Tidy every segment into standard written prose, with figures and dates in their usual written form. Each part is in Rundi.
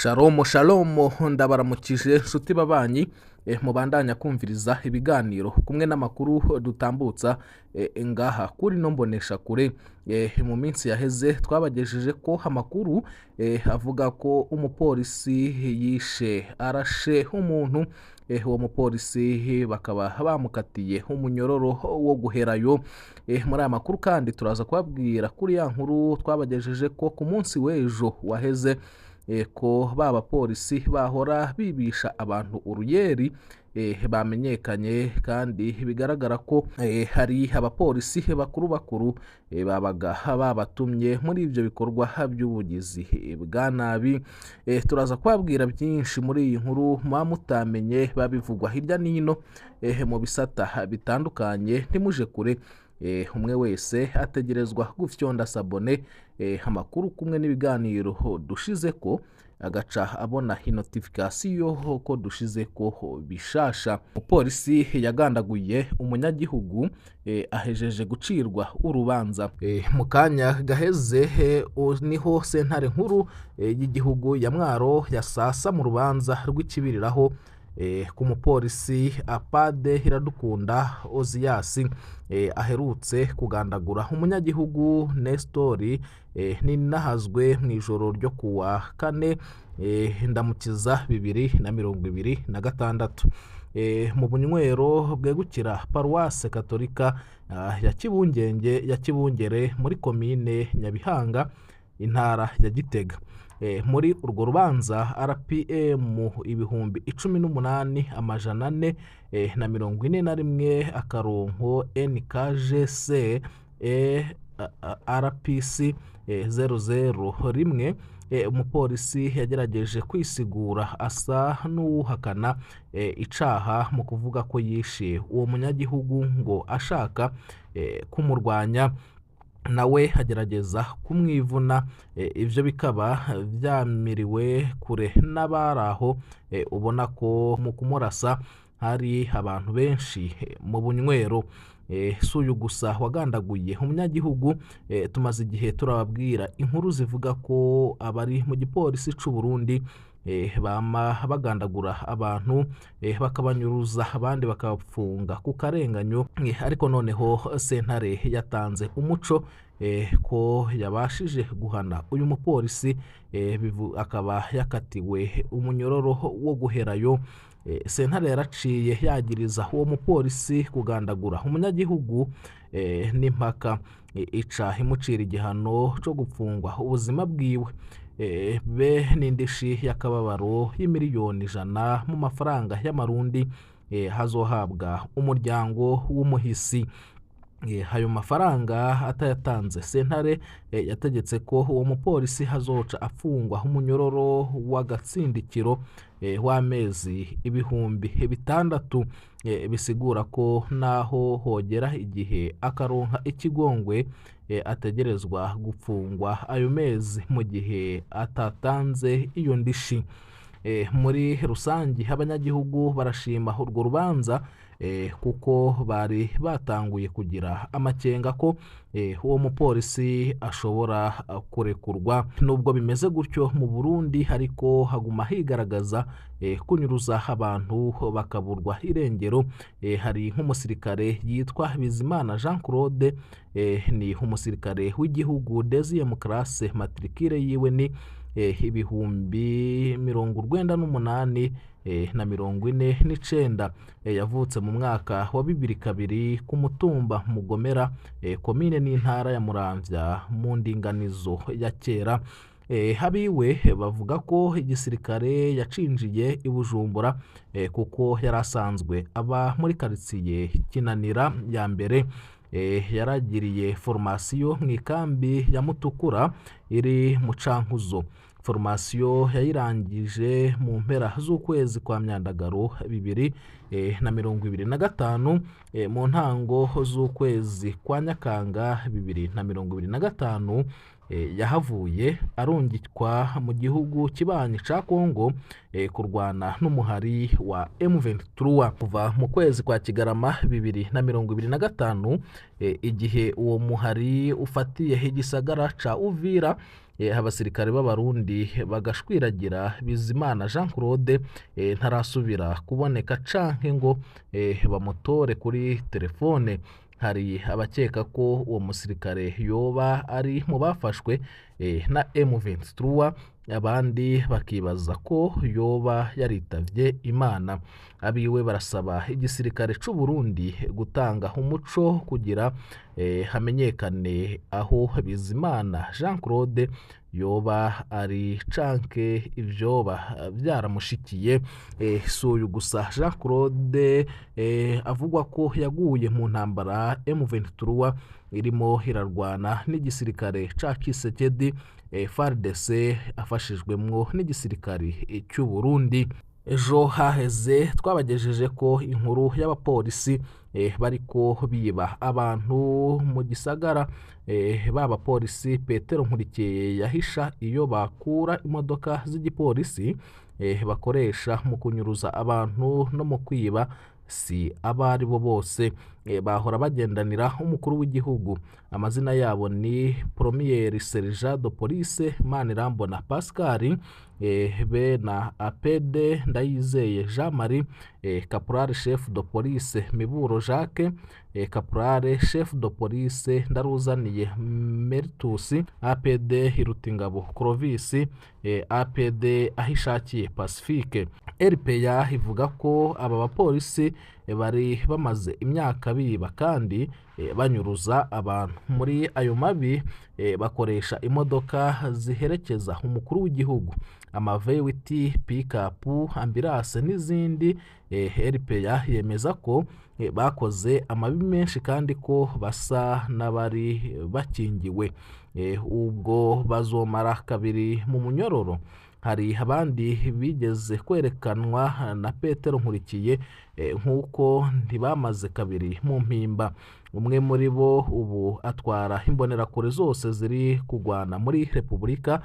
Shalom shalom, ndabaramukije nshuti babanyi, mubandanya kumviriza ibiganiro kumwe n'amakuru dutambutsa ngaha kuri no mbonesha kure. Mu minsi yaheze twabagejeje ko amakuru avuga ko umupolisi yishe arashe umuntu, uwo mupolisi bakaba bamukatiye umunyororo wo guherayo. Muri aya makuru kandi turaza kubabwira kuri ya nkuru twabagejeje ko ku munsi w'ejo waheze, ko ba bapolisi bahora bibisha abantu uruyeri bamenyekanye, kandi bigaragara ko hari abapolisi bakuru bakuru babaga babatumye muri ibyo bikorwa by'ubugizi bwa nabi. Turaza kubabwira byinshi muri iyi nkuru muba mutamenye, babivugwa hirya n'ino mu bisata bitandukanye. Ntimuje kure, umwe wese ategerezwa gufyonda s'abonner, amakuru kumwe n'ibiganiro dushize ko agaca abona inotification ko dushize ko bishasha. Umupolisi yagandaguye umunyagihugu ahejeje gucirwa urubanza. Mu kanya gaheze niho sentare nkuru y'igihugu ya Mwaro yasasa mu rubanza rw'ikibiriraho ku mupolisi Apade Iradukunda Ozias aherutse kugandagura umunyagihugu Nestori Ninahazwe mu ijoro ryo kuwa kane Ndamukiza 2026 mu bunywero bwegukira paruwase katolika ya Kibungenge ya Kibungere muri komine Nyabihanga, intara ya Gitega. Muri urwo rubanza RPM 18441 akarongo NKGC RPC 001, umupolisi yagerageje kwisigura asa n'uwuhakana icaha mu kuvuga ko yishe uwo munyagihugu ngo ashaka kumurwanya, nawe agerageza kumwivuna, ivyo bikaba vyamiriwe kure n'abaraho, ubona ko mu kumurasa hari abantu benshi mu bunywero. Si uyu gusa wagandaguye umunyagihugu, tumaze igihe turababwira inkuru zivuga ko abari mu gipolisi c'u Burundi bama bagandagura abantu, bakabanyuruza, abandi bakabafunga ku karenganyo, ariko noneho sentare yatanze umuco ko yabashije guhana uyu mupolisi, akaba yakatiwe umunyororo wo guherayo. Sentare yaraciye yagiriza uwo mupolisi kugandagura umunyagihugu n'impaka, ica imucira igihano co gupfungwa ubuzima bwiwe, be n'indishi y'akababaro y'imiliyoni 100 mu mafaranga y'amarundi, hazohabwa umuryango w'umuhisi. Ayo mafaranga atayatanze, sentare yategetse ko uwo mupolisi hazoca afungwa umunyororo w'agatsindikiro w'amezi 6000, bisigura ko naho hogera igihe akaronka ikigongwe, ategerezwa gupfungwa ayo mezi mu gihe atatanze iyo ndishi. Muri rusangi abanyagihugu barashima urwo rubanza, kuko bari batanguye kugira amakenga ko uwo mupolisi ashobora kurekurwa. Nubwo bimeze gutyo mu Burundi, ariko haguma higaragaza kunyuruza abantu bakaburwa irengero. Hari nk'umusirikare yitwa Bizimana Jean Claude, ni umusirikare w'igihugu deuxième classe, matricule yiwe ni 98049, yavutse mu mwaka wa 2002 ku mutumba Mugomera, komine n'intara ya Muramvya mu ndinganizo ya kera. Habiwe bavuga ko igisirikare yacinjiye i Bujumbura, kuko yari asanzwe aba muri quartier Kinanira ya mbere. Yaragiriye formation mu ikambi ya Mutukura iri mu Cankuzo. Formation yayirangije mu mpera z'ukwezi kwa Myandagaro 2025, mu ntango z'ukwezi kwa Nyakanga 2025, yahavuye arungikwa mu gihugu kibanyi ca Kongo kurwana n'umuhari wa M23 kuva mu kwezi kwa Kigarama 2025, igihe uwo muhari ufatiye igisagara ca Uvira. Abasirikare b'Abarundi bagashwiragira. Bizimana Jean Claude ntarasubira kuboneka canke ngo bamutore kuri telefone. Hari abakeka ko uwo musirikare yoba ari mu bafashwe na M23, abandi bakibaza ko yoba yaritavye Imana. Abiwe barasaba igisirikare c'u Burundi gutanga umuco kugira hamenyekane aho Bizimana Jean Claude yoba ari canke ivyoba vyaramushikiye. Si uyu gusa Jean Claude avugwa ko yaguye mu ntambara M23 irimo irarwana n'igisirikare ca Kisekedi, FARDC afashijwemwo n'igisirikare cy'u Burundi. Ejo haheze twabagejeje ko inkuru y'abapolisi bariko biba abantu mu gisagara. B'abapolisi Petero Nkurikiye yahisha iyo bakura imodoka z'igipolisi bakoresha mu kunyuruza abantu no mu kwiba si abo ari bo bose bahora bagendanira umukuru w'igihugu. Amazina yabo ni Premier Sergent de Police Manirambona Pascal, be na APD Ndayizeye Jean Marie, Caporal Chef de Police Miburo Jacques, Caporal Chef de Police Ndaruzaniye Meritus, APD Hirutingabo Clovis, APD Ahishakiye Pacifique. RPA ivuga ko aba bapolisi bari bamaze imyaka biba kandi banyuruza abantu. Muri ayo mabi bakoresha imodoka ziherekeza umukuru w'igihugu, ama V8, pikapu, ambulance n'izindi. RPA yemeza ko bakoze amabi menshi kandi ko basa n'abari bakingiwe. Ubwo bazomara kabiri mu munyororo. Hari abandi bigeze kwerekanwa na Petero Nkurikiye nk'uko ntibamaze kabiri mu mpimba. Umwe muri bo ubu atwara imbonerakure zose ziri kugwana muri Repubulika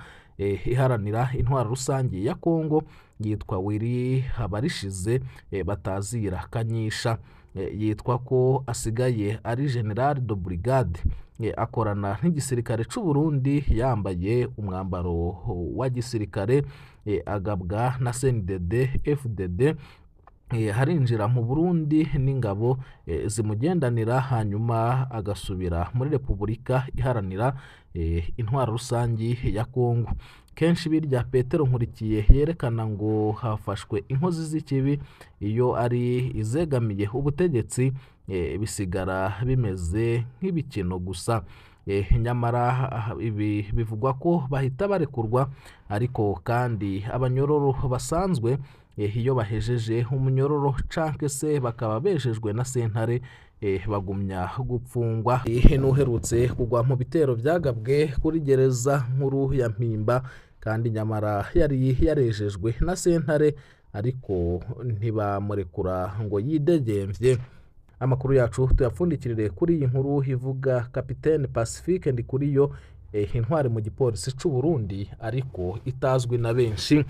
Iharanira Intwaro Rusange ya Kongo, yitwa Willy Habarishize batazira Kanyisha. Yitwa ko asigaye ari General de Brigade. Akorana n'igisirikare c'u Burundi yambaye umwambaro wa gisirikare, agabwa na CNDD FDD. Harinjira mu Burundi n'ingabo zimugendanira, hanyuma agasubira muri Repubulika Iharanira Intwaro Rusange ya Kongo. Kenshi birya Petero Nkurikiye yerekana ngo hafashwe inkozi z'ikibi, iyo ari izegamiye ubutegetsi bisigara bimeze nk'ibikino gusa. Nyamara ibi bivugwa ko bahita barekurwa, ariko kandi abanyororo basanzwe iyo bahejeje umunyororo canke se bakaba bejejwe na sentare bagumya gupfungwa. N'uherutse kugwa mu bitero byagabwe kuri gereza nkuru ya Mpimba, kandi nyamara yari yarejejwe na sentare ariko ntibamurekura ngo yidegemvye. Amakuru yacu tuyapfundikirire kuri iyi nkuru ivuga Kapitene Pacifique Ndikuriyo, intwari mu gipolisi c'u Burundi ariko itazwi na benshi.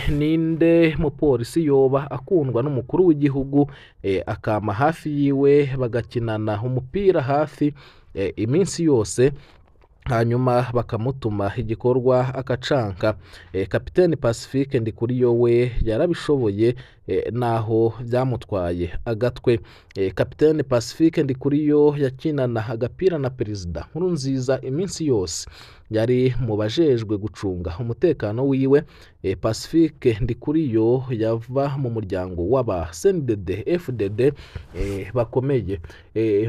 Ninde mupolisi yoba akundwa n'umukuru w'igihugu, akama hafi yiwe bagakinana umupira hafi iminsi yose, hanyuma bakamutuma igikorwa akacanka? Kapiteni Pacifique Ndikuriyo we yarabishoboye, naho byamutwaye agatwe. Kapiteni Pacifique Ndikuriyo yakinana agapira na Perezida Nkurunziza iminsi yose, yari mu bajejwe gucunga umutekano wiwe. Pacifique Ndikuriyo yava mu muryango w'aba CNDD FDD bakomeye.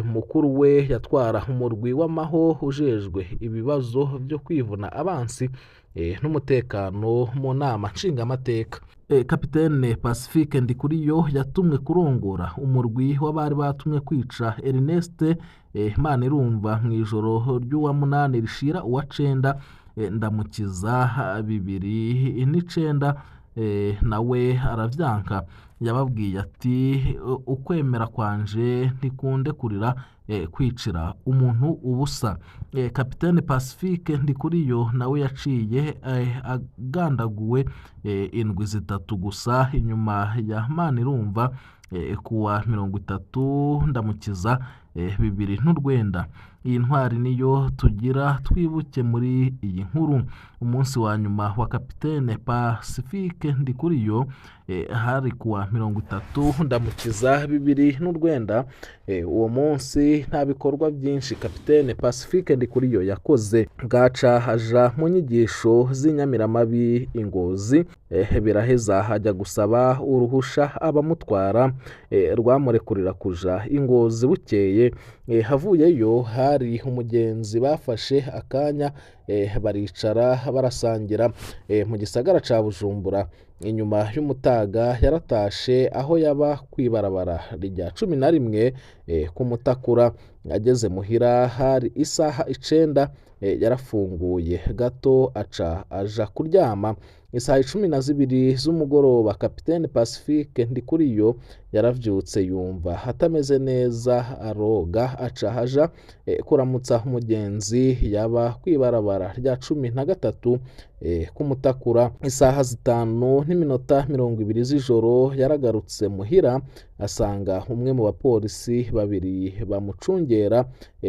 Mukuru we yatwara umurwi w'amaho ujejwe ibibazo byo kwivuna abansi n'umutekano mu nama nshingamateka. Kapitene Pacifique Ndikuriyo yatumwe kurongora umurwi w'abari batumwe kwica Ernest Manirumva mu ijoro ry'uwa 8 rishira uwa 9 Ndamukiza 2009, nawe aravyanka. Yababwiye ati ukwemera kwanje ntikunde kurira kwicira umuntu ubusa. Kapitene Pacifique Ndikuriyo nawe yaciye agandaguwe indwi zitatu gusa inyuma ya Manirumva kuwa 30 Ndamukiza 2009. Iyi ntwari niyo tugira twibuke muri iyi nkuru. Umunsi wa nyuma wa kapitene Pacifique Ndikuriyo hari kuwa 30 Ndamukiza 2009. Uwo munsi nta bikorwa byinshi kapitene Pacifique Ndikuriyo yakoze. Bwaca aja mu nyigisho z'inyamiramabi Ingozi, biraheza hajya gusaba uruhusha abamutwara, rwamurekurira kuja Ingozi. Bukeye havuyeyo hari umugenzi bafashe akanya, baricara barasangira mu gisagara ca Bujumbura. Inyuma y'umutaga yaratashe aho yaba kwibarabara rya 11 ku Mutakura. Ageze muhira hari isaha 9, yarafunguye gato aca aja kuryama. Isaha 12 z'umugoroba kapitene Pacifique Ndikuriyo yaravyutse yumva atameze neza, aroga aca aja kuramutsa umugenzi yaba kwibarabara rya 13 ku Mutakura. Isaha 5:20 z'ijoro yaragarutse muhira, asanga umwe mu bapolisi babiri bamucungera,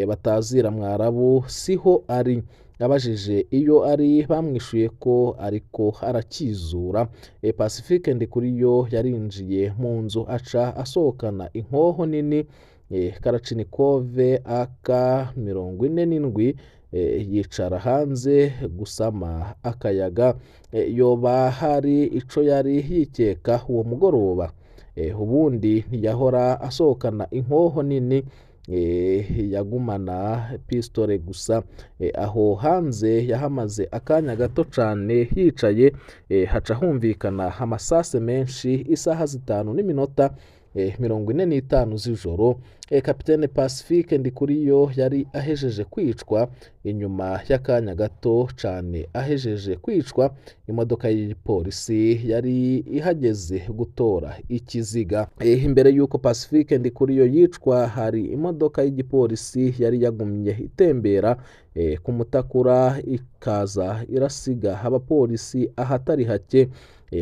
batazira Mwarabu, siho ari. Abajije iyo ari, bamwishuye ko ariko arakizura. Pacifique Ndikuriyo yarinjiye mu nzu aca asohokana inkoho nini, Kalachnikov AK 47, yicara hanze gusama akayaga. Yoba hari ico yari yikeka uwo mugoroba? Ubundi ntiyahora asohokana inkoho nini, yagumana pistole gusa. Aho hanze yahamaze akanya gato cane yicaye, haca humvikana amasase menshi isaha 5:45 z'ijoro. Kapitene Pacifique Ndikuriyo yari ahejeje kwicwa. Inyuma y'akanya gato cane ahejeje kwicwa, imodoka y'igipolisi yari ihageze gutora ikiziga. Imbere y'uko Pacifique Ndikuriyo yicwa, hari imodoka y'igipolisi yari yagumye itembera ku Mutakura, ikaza irasiga abapolisi ahatari hake.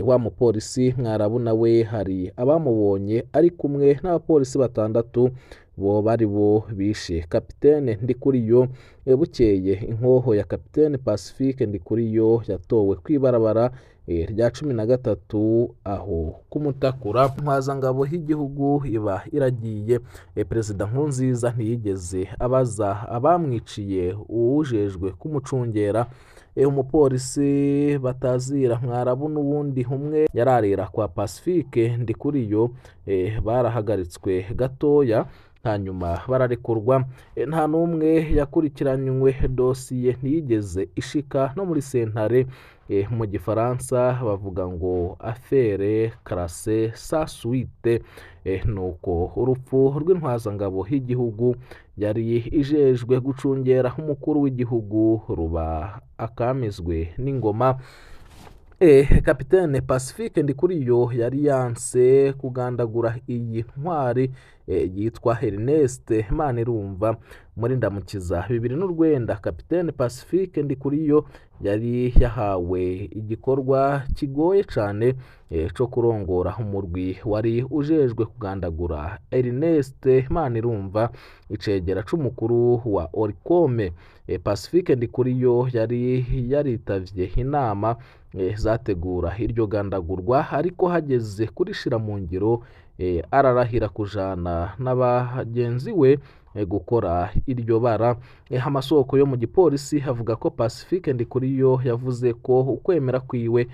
Wa mupolisi Mwarabu nawe hari abamubonye ari kumwe n'abapolisi batandatu bo bari bo bishe kapitene Ndikuriyo. Bukeye inkoho ya kapitene Pacifique Ndikuriyo yatowe kwibarabara rya 13 aho ku Mutakura. Ntwazangabo y'igihugu iba iragiye. Perezida Nkurunziza ntiyigeze abaza abamwiciye uwujejwe kumucungera. Umupolisi batazira Mwarabu n'uwundi umwe yararira kwa Pacifique Ndikuriyo barahagaritswe gatoya, hanyuma bararekurwa. Nta n'umwe yakurikiranywe, dosiye ntiyigeze ishika no muri sentare. Mu gifaransa bavuga ngo affaire classée sans suite. Nuko urupfu rw'intwazangabo y'igihugu yari ijejwe gucungera umukuru w'igihugu ruba akamizwe n'ingoma. Kapitene Pacifique Ndikuriyo yari yanse kugandagura iyi ntwari yitwa Ernest Manirumva. Muri Ndamukiza 2009, kapitene Pacifique Ndikuriyo yari yahawe igikorwa kigoye cane co kurongora umurwi wari ujejwe kugandagura Ernest Manirumva, icegera c'umukuru wa Orikome. Pacifique Ndikuriyo yari yaritavye inama zategura iryo gandagurwa, ariko hageze kurishira mu ngiro ararahira kujana n'abagenzi we gukora iryo bara. Amasoko yo mu gipolisi avuga ko Pacifique Ndikuriyo yavuze ko ukwemera kwiwe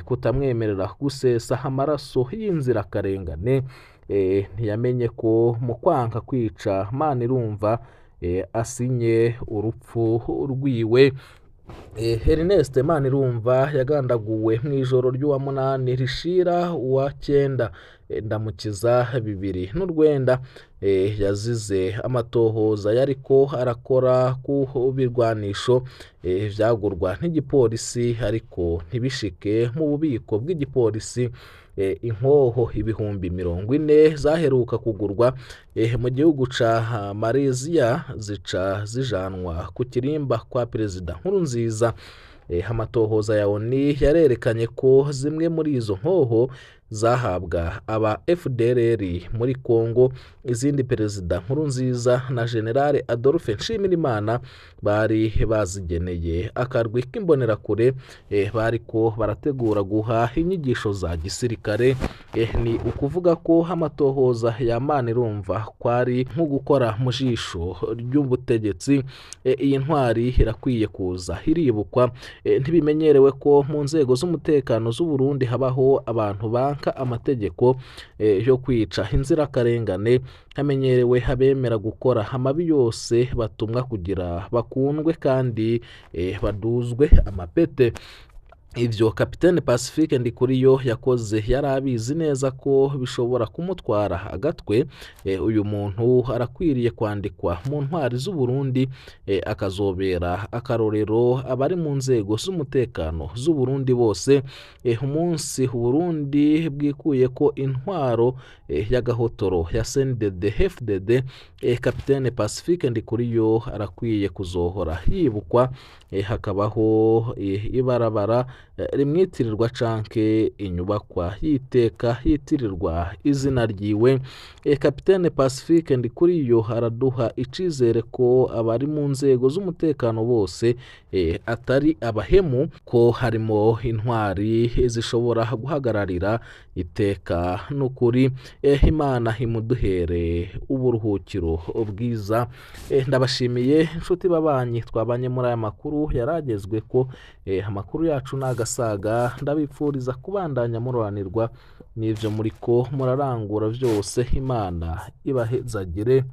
kutamwemerera gusesa amaraso y'inzirakarengane. Ntiyamenye ko mu kwanka kwica Manirumva asinye urupfu rwiwe. Ernest Manirumva yagandaguwe mu ijoro ry'uwa munani rishira uwa cyenda Ndamukiza 2009. Yazize amatohoza yariko arakora ku birwanisho vyagurwa n'igipolisi ariko ntibishike mu bubiko bw'igipolisi. Inkoho 40,000 zaheruka kugurwa mu gihugu ca Malaysia zica zijanwa ku kirimba kwa Perezida Nkurunziza. Amatohoza ya ONU yarerekanye ko zimwe muri izo nkoho Zahabwa aba FDLR muri Congo, izindi Perezida Nkurunziza na General Adolphe Nshimirimana bari bazigeneye akarwi k'imbonerakure bariko barategura guha inyigisho za gisirikare. Ni ukuvuga ko amatohoza ya Manirumva kwari nko gukora mu jisho ry'ubutegetsi. Iyi ntwari irakwiye kuza iribukwa. Ntibimenyerewe ko mu nzego z'umutekano z'u Burundi habaho abantu banka amategeko yo kwica inzirakarengane. Hamenyerewe abemera gukora amabi yose batumwa kugira bakundwe kandi baduzwe amapete. Ivyo Kapitene Pacifique Ndikuriyo yakoze yari abizi neza ko bishobora kumutwara agatwe. Uyu muntu arakwiriye kwandikwa mu ntwari z'u Burundi, akazobera akarorero abari mu nzego z'umutekano z'u Burundi bose. Umunsi Burundi bwikuye ko intwaro y'agahotoro ya CNDD FDD, Kapitene Pacifique Ndikuriyo arakwiye kuzohora yibukwa, hakabaho ibarabara rimwitirirwa canke inyubakwa y'iteka yitirirwa izina ryiwe. Kapitene Pacifique Ndikuriyo araduha icizere ko abari mu nzego z'umutekano bose atari abahemu, ko harimo intwari zishobora guhagararira iteka n'ukuri. Imana imuduhere uburuhukiro bwiza. Ndabashimiye inshuti babanyi twabanye muri aya makuru yaragezwe ko amakuru yacu n'agasaga. Ndabipfuriza kubandanya muroranirwa n'ivyo muriko murarangura vyose. Imana ibahezagire.